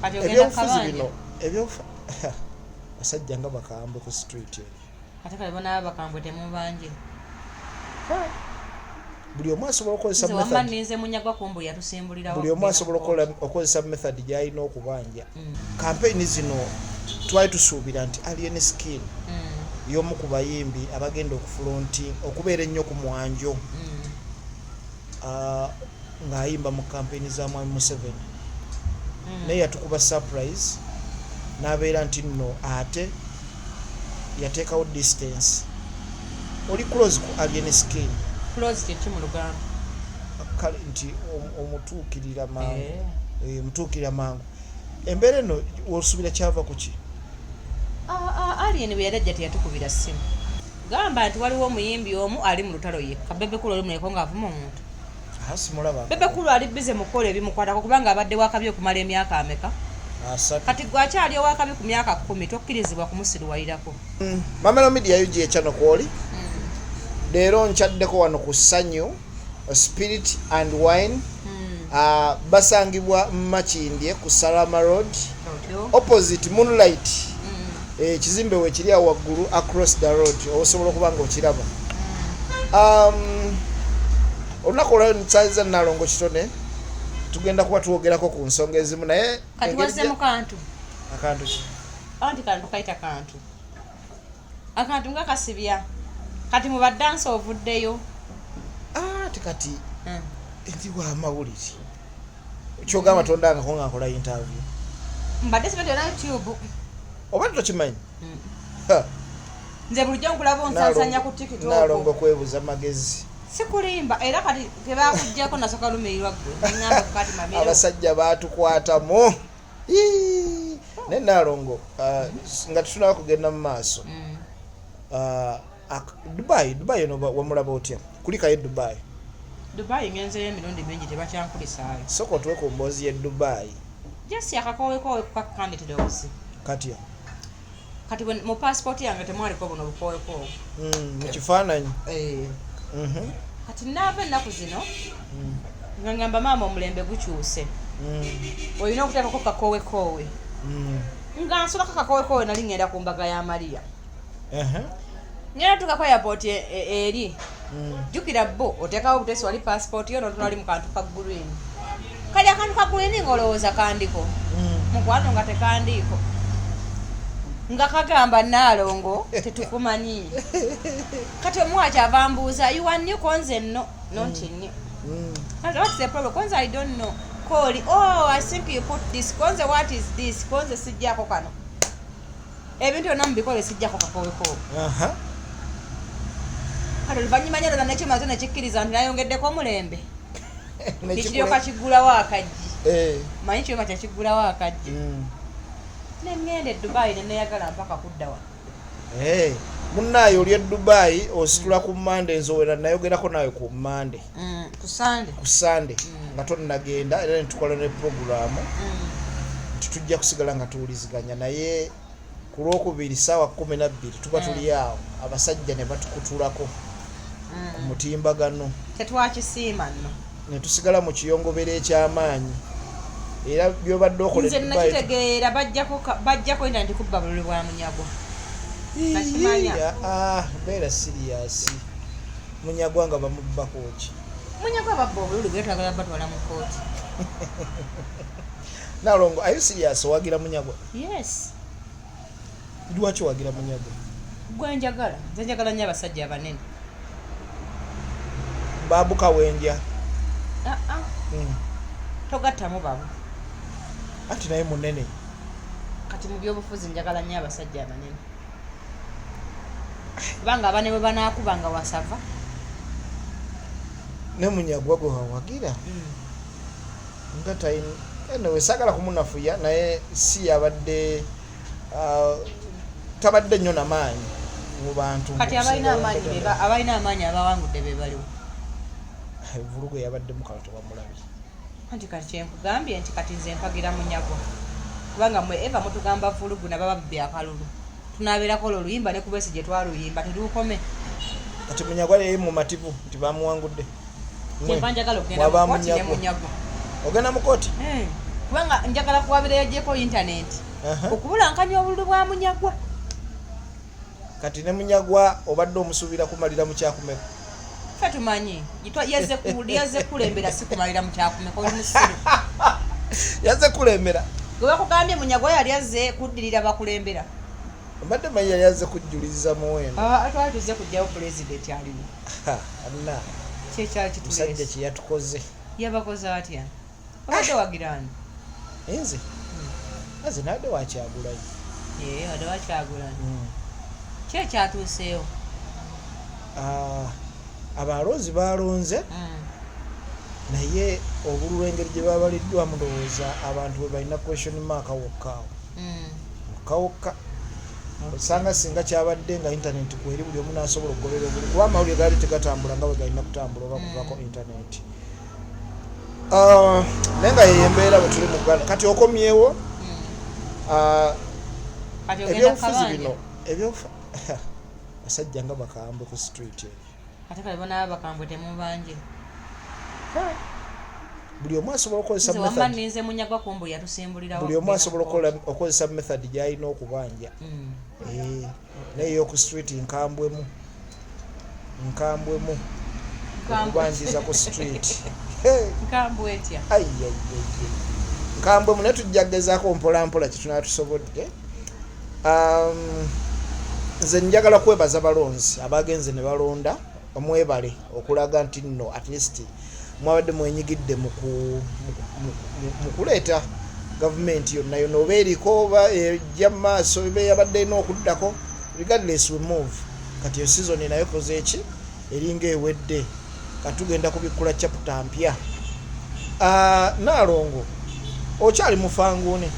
Kati ogenda Ebyobufuzi kabanja. bino ebyobufu basajja nga bakambwe ku street eyo. Ate kale bonaaba bakambwe, temubanje. Buli omu asobola okukozesa Nze wamma method. Ninze Munyagwa kumbu yatusimbulirawo Buli omu okugenda asobola mu kooti. okukozesa method gy'alina okubanja. Kampeyini zino twali tusuubira nti Alien Skin y'omu ku bayimbi abagenda okufulonti okubeera ennyo ku mwanjo ng'ayimba mu kampeyini za Mwami Museveni, naye yatukuba surprise n'abeera nti nno ate yateekawo distance. Oli close ku Alien Skin? Close kyeki mu Luganda? Kale nti omutuukirira mangu. Eh. Eh, omutuukirira mangu. Embeera eno osuubira kyava ku ki? Ah, ah, Alien bwe yali ajja teyatukubira ssimu. Gamba nti waliwo omuyimbi omu ali mu lutalo yekka, Bebe Cool. Oli muleko ng'avuma omuntu. Ah, simulaba. Bebe Cool ali busy mu kukola ebimukwatako kubanga abadde wakabi okumala emyaka ameka? 30. Kati gwe akyali owakabi ku myaka 10 tokkirizibwa kumusiruwalirako. Mamelo Media UG ekyano kwoli. Leero nkyaddeko wano ku Sanyu Spirit and Wine. Basangibwa Makindye ku Salama Road, Otyo. opposite Moonlight. Ekizimbe we kiri awo waggulu across the road, osobola okuba nga okiraba. Olunaku olwayo nsaziza Nalongo Kitone, tugenda kuba twogerako ku nsonga ezimu, naye Kati engeri wazze mu kantu. Akantu ki? Anti kantu kayita kantu, akantu nga kasibya. Kati mu badansi ovuddeyo. Ah, ate kati ndi wamawulire. Kyogamba tondangako nga nkola interview? Mbadde simanyi olina YouTube. Oba tokimanyi? Ha, Nze bulijjo nkulaba onsansanya ku TikTok. Nalongo kwebuza magezi. Sikulimba, era kati tebakugjako nasooka lumirirwa ggwe neŋŋamba kati Mamiro. Abasajja batukwatamu. Ii! Naye Nalongo, nga tetunaba kugenda mu maaso, Dubai eno wamulaba otya? Kulikayo e Dubai. Dubai ngenzeyo emirundi mingi, tebakyankulisaayo. Sooka otuwe ku mboozi y'e Dubai. Just akakowekoowe kakandetera obuzibu. Katya? Kati mu passport yange temwaliko buno bukowekoowe. Mu kifaananyi. Kati naava ennaku zino nga ngamba maama omulembe gukyuse, olina okuteekako kakowekoowe. Nga nsulako kakowekoowe, nali ngenda ku mbaga ya Mariya. Ngenda tukako airport eri jjukira bo oteekawo obuteesi wali passport yo n'otunula ali mu kantu ka green. Kali akantu ka green ng'olowooza kandiko. Mukwano, nga tekandiiko, nga kagamba Naalongo tetukumanyi. Kati omuwa kyava mbuuza, "You are new?" Konze no, not new. And what's the problem? Konze I don't know. Koli, oh, I think you put this. Konze what is this? Konze sijjako kano. Ebintu byonna mubikole, sijjako kakowekoowe. Kati oluvannyuma nyo lona nekimaze nekikkiriza nti nayongeddeko omulembe. Nekiryoka kiggulawo akaggi. Manyi kyoma kyakiggulawo akaggi. Neŋŋenda e Dubai neneyagala mpaka kudda wano. Eh, munnaaye oli e Dubai ositula ku Mande. Nzowera nayogerako naawe ku Mande. Ku Sande. Ku Sande nga tonnagenda, era netukola ne puroguramu nti tujja kusigala nga tuwuliziganya, naye ku Lwokubiri saawa 12 tuba tuli awo, abasajja ne batukutulako ku mutimbagano. Tetwakisiima nno. Ne tusigala mu kiyongobero eky'amaanyi, era byobadde okola e Nze Dubai nakitegeera bajjako internet kubba bululu bwa Munyagwa. Nakimanya. Ah, beera serious. Munyagwa nga bamubbako ki? Munyagwa babba obululu bwe, twagala batwala mu kooti. Nalongo, are you serious? Owagira Munyagwa? Yes. Lwaki owagira Munyagwa? Gwe njagala, nze njagala nnyo abasajja abanene. Babu Kawenja? Ah, ah. Togattamu babu. Anti naye munene. Kati mu byobufuzi njagala nnyo abasajja abanene, kubanga abane bwe banaakuba nga wasava. Ne Munyagwa gwe wawagira nga tayina, anyway, saagala kumunafuya, naye si yabadde tabadde nnyo namaanyi mu bantu. Kati abalina amaanyi abalina amaanyi abawangudde be baliwo? Vulugu yabadde mukalo, tewamulabye. Anti kati kyenkugambye nti kati nze mpagira Munyagwa, kubanga mwe eva mutugamba vulugu nababa babbi akalulu, tunaabeerako olwo oluyimba ne ku Besigye gye twaluyimba tetuukome. Kati Munyagwa yeye mumativu nti bamuwangudde? Kyenva njagala okugenda Mwaba mu kooti ne Munyagwa. Munyagwa. Ogenda mu kooti? Eh. Kubanga njagala kuwabira yajjeko intaneti okubulankanya obululu bwa Munyagwa. Kati ne Munyagwa obadde omusuubira kumalira mu kyakumeka? Ffe tumanyi yazze kulembera, si kumalira mu kyakumeka. Oli musiru. Yazze kulembera. Gwe bakugambye Munyagwa yali azze kuddirira bakulembera. Mbadde manyi yali azze kujjuliza muwendo. Ah, twali tuzze kujjawo pulezidenti aliwo. Anna. Kyekyali Musajja kituleese. kyeyatukoze. Yabakoze atya? Obadde wagirani? Nze, nze nabadde waKyagulanyi. Ee, wadde waKyagulanyi. Ki ekyatuuseewo? Ah, abalonzi balonze, naye obululu engeri gye babaliddwamu, ndowooza abantu bwe balina question mark wokka awo, wokka wokka. Osanga singa kyabadde nga intaneti kweri, buli omu nasobola okugoberera obuli, kuba amawulire gaali tegatambula nga bwe galina kutambula oba kuvako intaneti. Ah, naye nga yeyo embeera bwe tuli mu Uganda kati. Okomyewo. Ah, Kati ogenda ebyobufuzi kabanja. bino basajja nga bakambwe ku street eyo. Ate kale bonaaba bakambwe, temubanje. Buli omu asobola okukozesa Nze wamma method. Nninze Munyagwa kumbu yatusimbulirawo. Buli omu okugenda asobola ku kooti. okukozesa method gy'alina okubanja. Eh, naye ey'oku street nkambwemu, nkambwemu. Nkambwe. Okubanjiza ku street. Hey! Nkambwe etya? Ai, ai, ai, ai. Nkambwemu, naye tujja kugezaako mpola mpola kyetunaba tusobodde. Nze njagala kwebaza balonzi abagenze ne balonda. Omwebale okulaga nti nno at least mwabadde mwenyigidde mu kuleeta gavumenti yonna yonna, oba eriko oba ejja mu maaso, eba yabadde erina okuddako. Regardless, we move. Kati eyo season nayo koze eki eringa ewedde, kati tugenda kubikkula chapter mpya. Ah, Naalongo, okyali mufanguuni?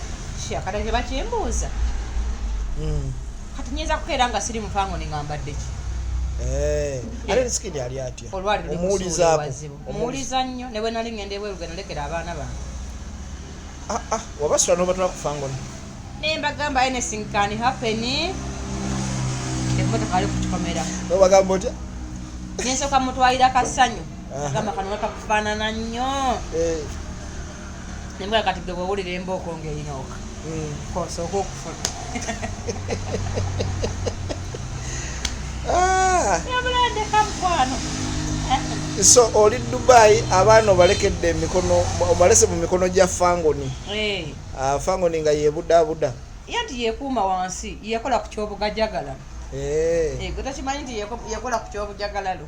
Kya kati tebakimbuuza. Kati nyinza kukeera nga siri mufango nga mbadde ki? Eh, ate Skin ali atya? Olwali luli Omuwulizaako? kusuula ewazibu. Muwuliza nnyo, ne bwe nali ngenda ebweru gwe nalekera abaana bange. Ah, ah, wabasula n'obatwala ku fangoni? Ne mbagamba anything can happen, emmotoka ali ku kikomera. Obagamba otya? Nensooka mutwalira kasanyu. Gamba kano kakufaanana nnyo. Eh, Nembwa kati gwe bwowulira embooko ng'erinooka, kosooka okufuna. Ah, Yabulandeka mukwano. So oli Dubai, abaana obalekedde emikono, obalese mu mikono gya Fangoni? Eh, Ah, Fangoni nga yebudaabuda. Ye nti yekuuma wansi, yekola ku kyobugajagala. Eh, Eh, gwe tokimanyi nti yekola ku kyobujagalalo?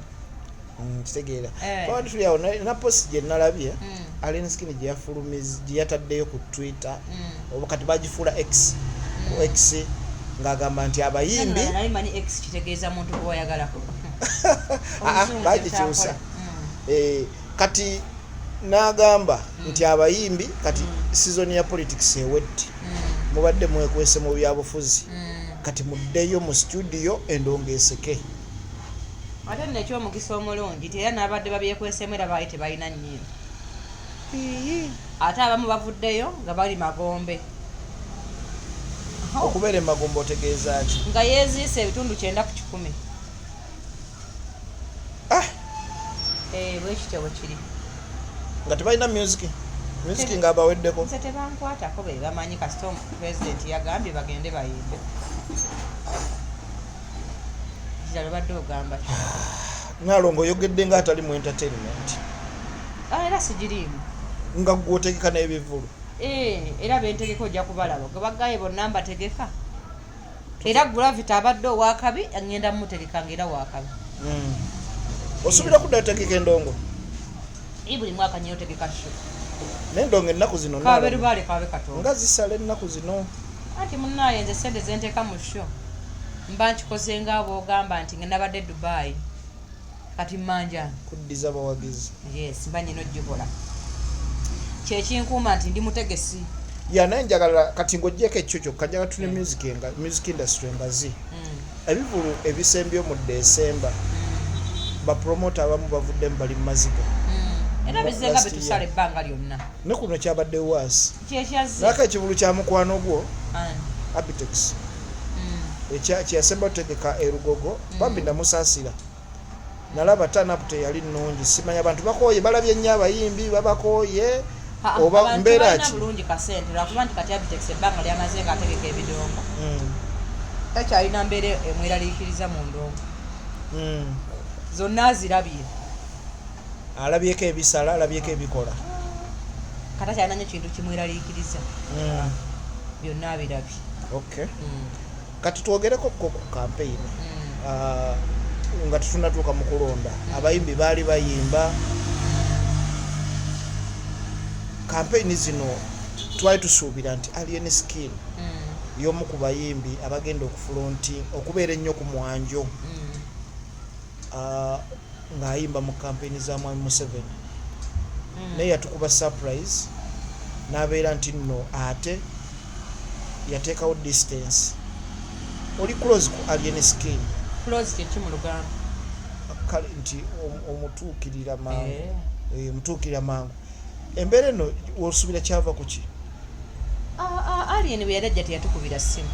Kitegeera. Eh. Twabadde tuli awo na post gye nalabye, Alien Skin gye yafulumiz, gye yataddeyo ku Twitter, oba kati bagifuula X, ku X, ng'agamba nti abayimbi Naye manyi X kitegeeza muntu gwewayagalako. Ah, ah, bagikyusa. Eh, kati n'agamba nti abayimbi kati season ya politics ewedde, mubadde mwekwese mu byabufuzi, kati muddeyo mu studio endongo eseke. Ate nno ekyomukisa omulungi nti era n'abadde babyekwesemu era baali tebalina nnyimba, ate abamu bavuddeyo nga bali magombe. Okubeera emagombe otegeeza ki? Nga yeeziisa ebitundu 90%. Ah, Eh, bwe kityo bwe kiri. Nga tebalina music, music ng'abaweddeko. Nze tebankwatako, be bamanyi. Kasita pulezidenti yagambye bagende bayimbe. Kirala obadde ogamba ki? Nalongo, oyogedde nga atali mu entertainment. Ah, era sigiriimu. Nga gwe otegeka n'ebivulu. Eh, era bentegeka ojja kubalaba gwe bagaye bonna mbategeka, era Gravity abadde owakabi, ngenda mutegeka nga era wakabi. Osuubira kuddayo tegeka endongo? Ii, buli mwaka nyo otegeka show. N'endongo ennaku zino, Kabe Nalongo, lubaale, kabe Katonda. Nga zisala ennaku zino. Anti munaaye nze sente zenteeka mu show mba nkikoze nga bwogamba nti nga nabadde Dubai, kati mmanjani. Kuddiza bawagizi. Yes, mba nyina ogikola, kyekinkuuma nti ndi mutegesi. Ya, naye njagala kati ng'oggyeko ekyo kyokka, njagala tune music, enga music industry engazi. Ebivulu ebisembye mu Desemba, bapromota abamu bavuddemu bali mu maziga. Era bizenga Last year. bitusala ebbanga lyonna. Ne kuno kyabadde waasi. Kyekyazze. Naako ekivulu kya mukwano gwo Ani? Abitex, kyeyasemba tutegeka erugogo, bambi namusaasira, nalaba turn-up teyali nnungi. Simanya abantu bakooye, balabye nnyo abayimbi babakooye. Oba mbeera ki? Bulungi kasente, lwakuba nti kati Abitex ebbanga lyamaze nga ategeka ebidongo, takyalina mbeera emweraliikiriza mu ndongo. Zonna azirabye. Alabyeko ebisala, alabyeko ebikola. Kati akyalina nnyo kintu kimweraliikiriza. Byonna abirabye. Okay, kati twogereko ko ku campaign. Nga tetunatuuka mu kulonda, abayimbi baali bayimba. Campaign zino twali tusuubira nti Alien Skin y'omu ku bayimbi abagenda okufronti, okubeera ennyo ku mwanjo, ng'ayimba mu campaign za Mwami Museveni. Naye yatukuba surprise n'abeera nti nno ate yateekawo distance. Oli close ku Alien Skin? Close kyeki mu Luganda? Kale nti omutuukirira mangu. Omutuukirira mangu. Embeera eno osuubira kyava ku ki? Alien bwe yali ajja teyatukubira ssimu.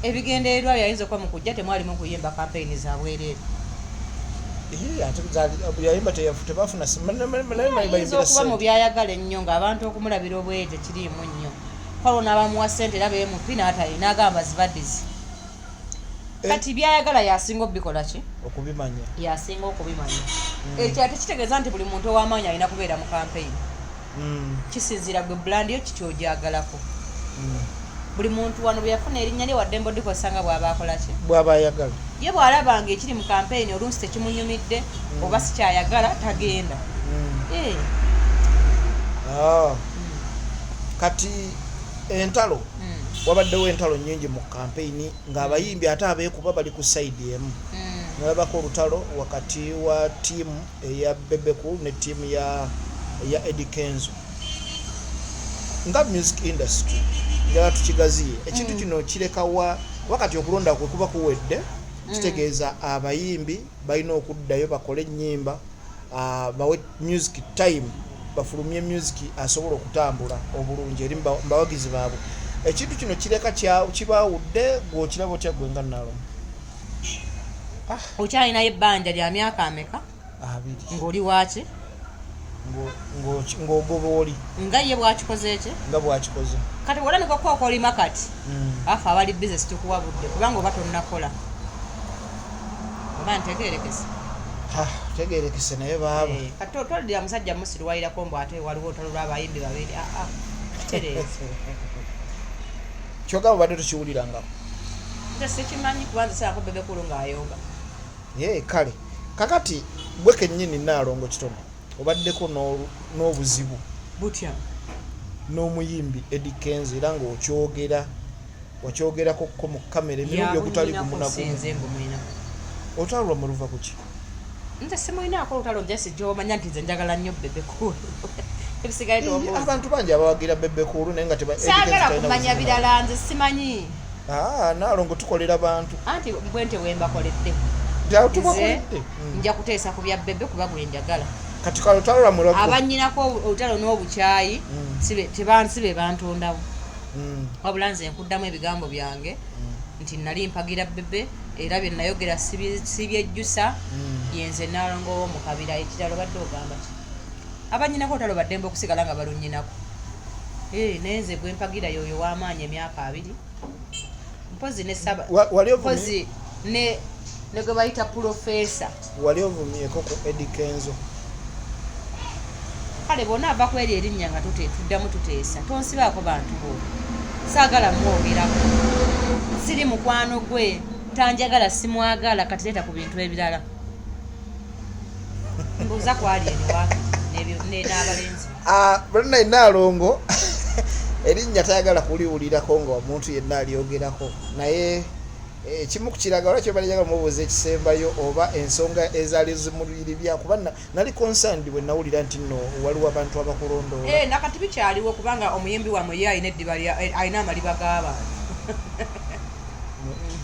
Ebigendererwa byayinza okuba mu kujja temwalimu kuyimba kampeyini za bwereere. Ate yayimba tebafuna simu, naye ayinza okuba mu byayagala ennyo ng'abantu okumulabira obwereere tekiriimu nnyo. Kwaliwo n'abamuwa ssente era beemupi n'atayi n'agamba zibaddizi. Kati byayagala yasinga obikola ki? Okubimanya. Yasinga okubimanya. Ekyo ate kitegeeza nti buli muntu ow'amaanyi alina kubeera mu kampeyini. Kisinziira gwe brand yo kiki ogyagalako. Buli muntu wano bwe yafuna erinnya lye waddembe odikozesa nga bw'aba akola ki? Bw'aba ayagala. Ye bw'alabanga ekiri mu kampeyini oluusi tekimunyumidde oba sikyayagala, tagenda. Kati entalo, wabaddewo entalo nnyingi mu kampeyini ng'abayimbi ate abeekuba bali ku side emu. Nalabako olutalo wakati wa ttiimu eya Bebe Cool ne ttiimu ya Eddie Kenzo. Nga music industry, njagala tukigaziye ekintu kino. Kirekawa wakati okulonda kwe kuba kuwedde, kitegeeza abayimbi balina okuddayo bakole ennyimba, bawe music time, bafulumye music asobola okutambula obulungi eri mu bawagizi baabwe. Ekintu kino kireka kibaawudde. Gwe okiraba otya, gwe nga Nalongo? Okyalinayo ebbanja lya myaka ameka? 20. Ng'oli waaki? Ng'ogoba oli. Nga ye bwakikoze eki? Nga bwakikoze. Kati bw'otandika okwokolima kati, afe abali bizinesi tukuwa budde, kubanga oba tonnakola, oba ntegeerekese? Ha, tegerekese, naye baaba. Kati tolidira musajja musiruwalirako mbu ate waliwo olutalo lw'abayimbi babiri. Aa, kitereeze. Kyogamba obadde tokiwulirangako? Nze sikimanyi, kuba nze saako Bebe Cool ng'ayomba. Ye kale, kakati gwe kennyini Naalongo Kitono obaddeko n'obuzibu Butya? n'omuyimbi Eddie Kenzo, era ng'okyogera, wakyogerako ko mu kamera emirundi ogutali gumu na gumu. Sinze mbumwinako. Olutalo lwammwe luva ku ki? Nze simulinaako olutalo, just gyomanya nti nze njagala nnyo Bebe Cool, ebisigaye tombuuza. Abantu bangi abawagira Bebe Cool naye nga Saagala Eddie Kenzo talina kumanya buzibu. birala, nze simanyi. Ah, Naalongo, tukolera bantu. Anti bwe nti bwe mbakoledde. Nti awo Nze tubakoledde. nja kuteesa ku bya Bebe kuba gwe njagala. Kati kale olutalo lwammwe Abanyinako olutalo n'obukyayi tebansi be bantondawo. Wabula nze nkuddamu ebigambo byange nti nali mpagira Bebe, era bye nayogera sibyejjusa. Yenze Nalongo w'omukabira. Ekirala obadde ogamba ki? Abanyinako olutalo baddembe okusigala nga balunyinako. Naye nze gwe mpagira yoyo w'amaanyi emyaka 20, mpozi ne saba Wali mpozi ne gwe bayita pulofeesa. Wali ovumyeko ku Eddie Kenzo? Kale bwona ava ku eryo erinnya nga tuddamu tuteesa. Tonsibaako bantu bo, saagala mwogerako, siri mukwano gwe, tanjagala, simwagala. Kati leeta ku bintu ebirala, mbuuza kwali eniwaaki n'abalenzi. Ah, bonna Naalongo erinnya tayagala kuliwulirako nga omuntu yenna alyogerako, naye ekimu ku kiraga olwaki balijagala mubuuza ekisembayo oba ensonga ezaali zimuliribya, kuba nali concerned bwe nawulira nti nno waliwo abantu abakulondoola. Nakati bikyaliwo, kubanga omuyimbi wammwe ye alina eddiba alina amaliba g'abantu.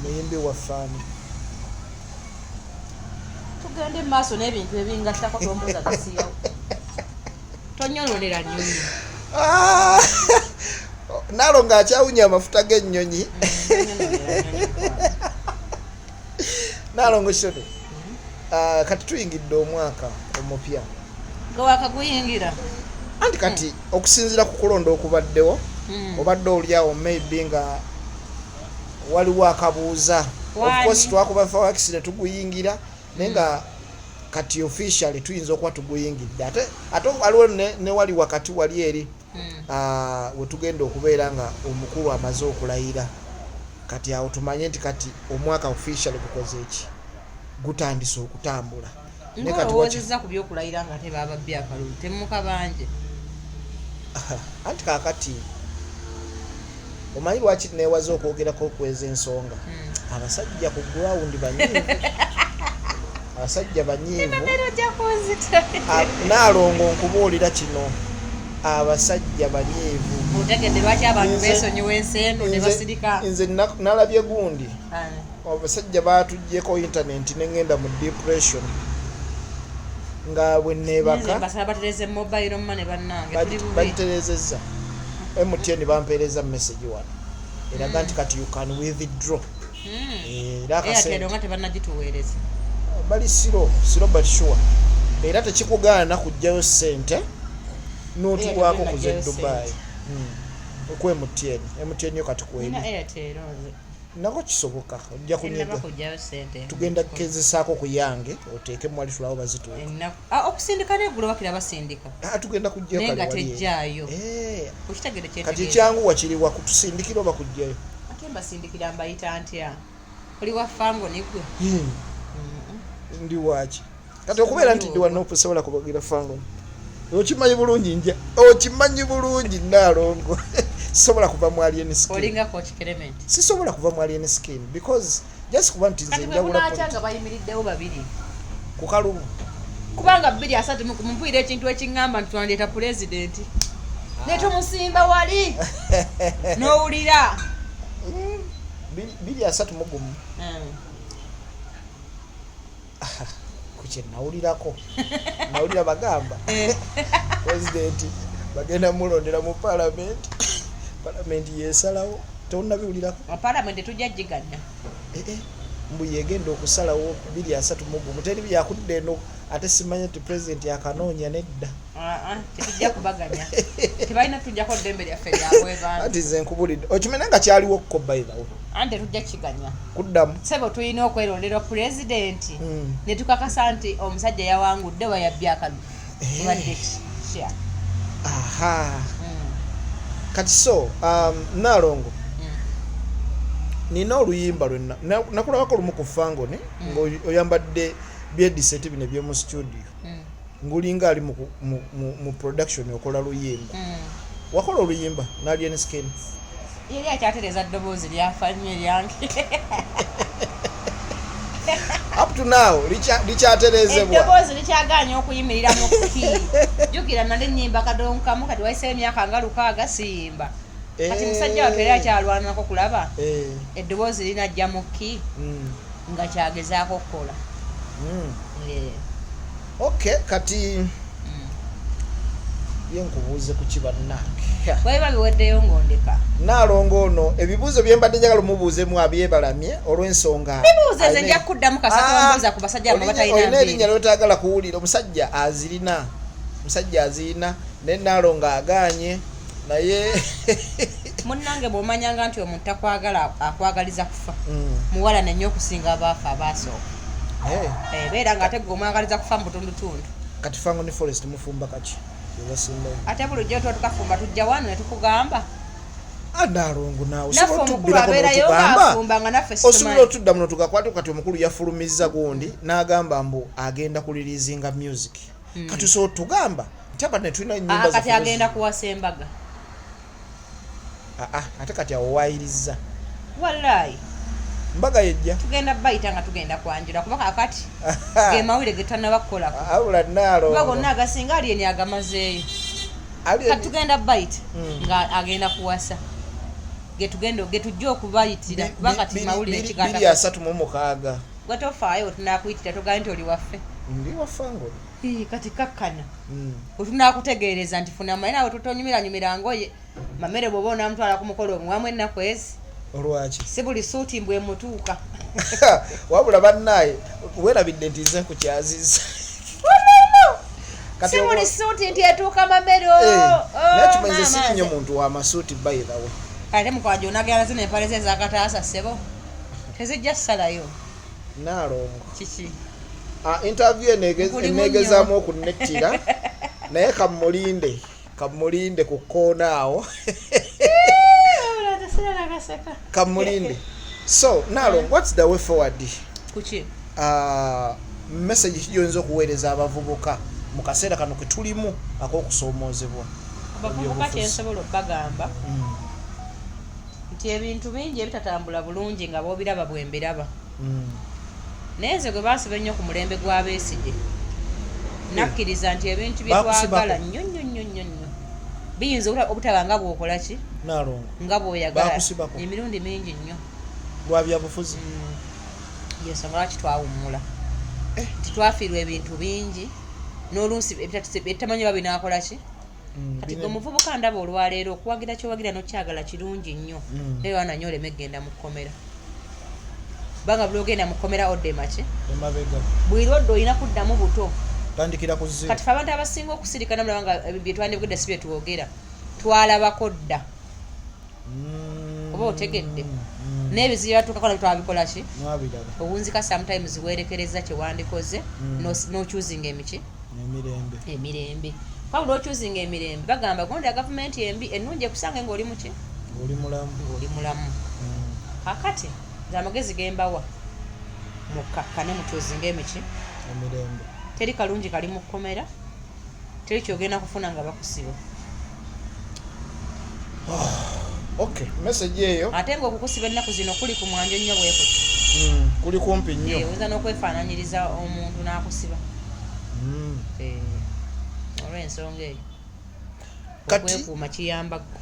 Muyimbi waffe ani? Tugende mu maaso n'ebintu ebingattako. Tombuuza gasiyawo, tonyononera nnyonyi. Ah! Naalongo akyawunya amafuta g'ennyonyi. Tonyononera nnyonyi, mukwano. Naalongo Kitone, kati tuyingidde omwaka omupya. Nga wakaguyingira. Anti kati okusinziira ku kulonda okubaddewo, obadde oliawo maybe nga waliwo akabuuza. Of course twakuba fawax ne tuguyingira, naye nga kati officially tuyinza okuba tuguyingidde, ate waliwo ne wali wakati wali eri wetugenda okubeera nga omukulu amaze okulayira. Kati awo tumanye nti kati omwaka officially gukoze eki, gutandise okutambula. Naye kati ng'olowoozezza ku byokulayira nga tebababbye akalulu, temukabanje. Anti kaakati omanyi lwaki neewaza okwogerako okweza ensonga? Abasajja ku ground banyiivu, abasajja banyiivu. Emmere ojja kunzita. Naalongo, nkubuulira kino, abasajja banyiivu. Otegedde lwaki abantu beesonyiwa ensi eno ne basirika? Nze nalabye gundi, abasajja batuggyeko internet, neŋŋenda mu depression nga bwe Nze neebaka. mbasaba batereze mobile money, bannange, tuli bubi. Bagiterezezza. MTN bampeereza message wano eraga nti kati you can withdraw. Era Airtel akasente nga tebannagituweereza. Bali slow, slow but sure, era tekikugaana kugjayo ssente n'otulwako Airtel kuza e tenaggyayo. Dubai. Ku MTN, MTN yo kati kweri. Nina Airtel nze. Nako kisoboka, ojja Sinnaba kunyiga. kugyayo ssente. Tugenda kugezesaako ku yange, oteeke mwali tulawo bazituuka. Ennaku. Ah, okusindika neggulo bakira basindika. Ah, tugenda kugjayo. Naye Kale nga wali eri. tejjaayo. Okitegedde? Kati Kyentegeeza. ekyanguwa kiriwa, kutusindikira oba kugjayo? Ate mbasindikira mbayita ntya? Oli wa fango nigwe. Ndi waki kati okubeera nti ndi wanopu sobola kubagira fango? Okimanyi bulungi, nja okimanyi bulungi Naalongo, sisobola kuva mu alien skin. Olinga Coach Clement. Sisobola kuva mu alien skin because just kuba nti nze Kati bwe njawula bunaakya politics. nga bayimiriddewo babiri Ku kalubu. Kubanga 2030 mumpulira ekintu ekiŋŋamba nti twandeeta pulezidenti ne tumusimba wali n'owulira. 2031. Ku kye nawulirako, nawulira bagamba pulezidenti bagenda mulondera mu palamenti, palamenti yesalawo. Tonabiwulirako? Palamenti tujja giganya. Eh, eh, mbu yegenda okusalawo 2031, teri byakudda eno. Ate simanya nti pulezidenti akanoonya nedda. Ah, ah, tetujja kubaganya, tebalina tujjako ddembe lyaffe lyabwebantu. Anti nze nkubulidde, okimanya nga kyaliwo kko, by the way. Anti tetujja kiganya. Kuddamu. Sebo, tulina okwerondera pulezidenti ne tukakasa nti omusajja yawangudde oba yabbye akalulu. Obadde ki? Aha, kati so Naalongo, nina oluyimba lwenna nakulabako lumu ku fangoni ng'oyambadde byediseti bino ebyomu studio, ngulinga ali mu production okola luyimba. Wakola oluyimba n'Alien Skin? Yali akyatereza ddoboozi, lyafa nnyo eryange. Up to now likyaterezebwa? Eddoboozi likyaganye okuyimirira mu key. Jjukira nali nnyimba kadonkamu, kati wayiseyo emyaka nga 6 siyimba. Kati musajja waffe era akyalwanako kulaba eddoboozi linajja mu key, nga kyagezaako okukola. Okay, kati ye nkubuuze ku ki, bannange? Bwebiba biweddeyo ng'ondeka. Naalongo ono ebibuuzo bye mbadde njagala omubuuzeemu abyebalamye olw'ensonga Bibuuze, nze nja kuddamu kasatu. Ah, Ombuuza ku basajja bamwe batalina olina erinnya nviiri. lyotayagala kuwulira. Omusajja azirina, omusajja azirina, naye Naalongo agaanye naye. Munnange, bw'omanyanga nti omuntu takwagala, akwagaliza kufa, muwala nenyo okusinga abaafa abaasooka. Beera nga ate gwe omwagaliza kufa mu butundutundu. Kati fango ne forest mufumba kaki ebasingayo? Ate bulijjo tuba tukafumba, tujja wano ne tukugamba. Naalongo, naawe Naffe osobola omukulu otubbirako abeerayo n'otugamba. ng'afumba nga naffe Osobola situmanyi. otuddamu notugakwate. Kati omukulu yafulumizza gundi n'agamba mbu agenda kureleasinga music. Kati osobola otugamba nti aba netulina ennyimba Ah, kati zaffe. agenda kuwasa embaga. Ah, ah, ate kati awo waayiriza. Wallayi. Mbaga yejja. Tugenda bayita nga tugenda kwanjula, kuba kakati ge mawulire ge tannaba kukolako. Abula Kuba Naalongo gonna agasinga Alien agamazeeyo. Kati tugenda bayita nga agenda kuwasa, getugenda getujja okubayitira, kuba kati mawulire. Biri Kiganda 36. Gwe tofaayo, wetunakuyitira togaye nti oli waffe. Ndi wafango. Ii, kati kakkana, wetunakutegeereza nti funa amaye, naawe totonyumiranyumira ngoye mamere. Bw'oba onaamutwala ku mukolo omuwamu ennaku ezi. Olwaki? Si buli suuti mbwe emutuuka. Wabula bannaaye, weerabidde nti nze nkukyaziza. Kati Si buli suuti nti etuuka mamero. Eh, Oh, naye kimanyi nze maama siri nnyo nze. muntu w'amasuuti, by the way. Ate mukwajja onagala zino empale ze ezakataasa, ssebo, tezijja ssalayo. Naalongo. Kiki? Ah, interview eno Nkulimu enegezaamu nnyo. okunettira, naye kamulinde, kamulinde ku kkoona awo. Kamulinde. So Naalongo, what's the way forward? Kuki? Ah, message ki gyoyinza okuweereza abavubuka mu kaseera kano ke tulimu ak'okusoomoozebwa? Abavubuka, Ebyobufuzi. kyensobola obbagamba nti ebintu bingi ebitatambula bulungi nga boobiraba bwe mbiraba, naye nze gwe baasiba ennyo ku mulembe gw'abeesige, nakkiriza nti ebintu bye Baakusibako? twagala nnyo nnyo nnyo nnyo nnyo biyinza obutaba nga bw'okola ki, Naalongo, nga bw'oyagala. Baakusibako? Emirundi mingi nnyo. Lwa byabufuzi? Yensonga lwaki twawummula, Eh. nti twafiirwa ebintu bingi n'oluusi ebitamanyi oba binaakola ki. Kati gwe omuvubuka ndaba olwaleero, okuwagira kyowagira nokyagala kirungi nnyo, naye wana nyo oleme kgenda mu kkomera, kubanga buli ogenda mu kkomera odda emaki? Emabega. Buli lwodda olina kuddamu buto. Tandikira ku zero. Kati fe abantu abasinga okusirika namulaba nga byetwandibugedde si byetwogera, twalabako dda. Oba otegedde? N'ebizibu byatuukako nabyo twabikola ki? Mwabiraba. Owunzika sometimes weerekereza kyewandikoze, n'ochoosinga emiki? Emirembe. Emirembe. Wabula ochoosinga emirembe, bagamba gonda gavumenti embi, ennungi ekusange ng'oli muki? Oli mulamu. Ng'oli mulamu. Kakati nze amagezi gembawa, mukkakkane, muchoosinga emiki? Emirembe. Teri kalungi kali mu kkomera, teri kyogenda kufuna nga bakusiba. Okay, message eyo. Ate ng'okukusiba ennaku zino kuli ku mwanjo nnyo bwe kuti. Kuli kumpi nnyo. Eh, oyinza n'okwefaananyiriza omuntu n'akusiba. Eh, olw'ensonga eyo, Kati okwekuuma kiyamba ggwe.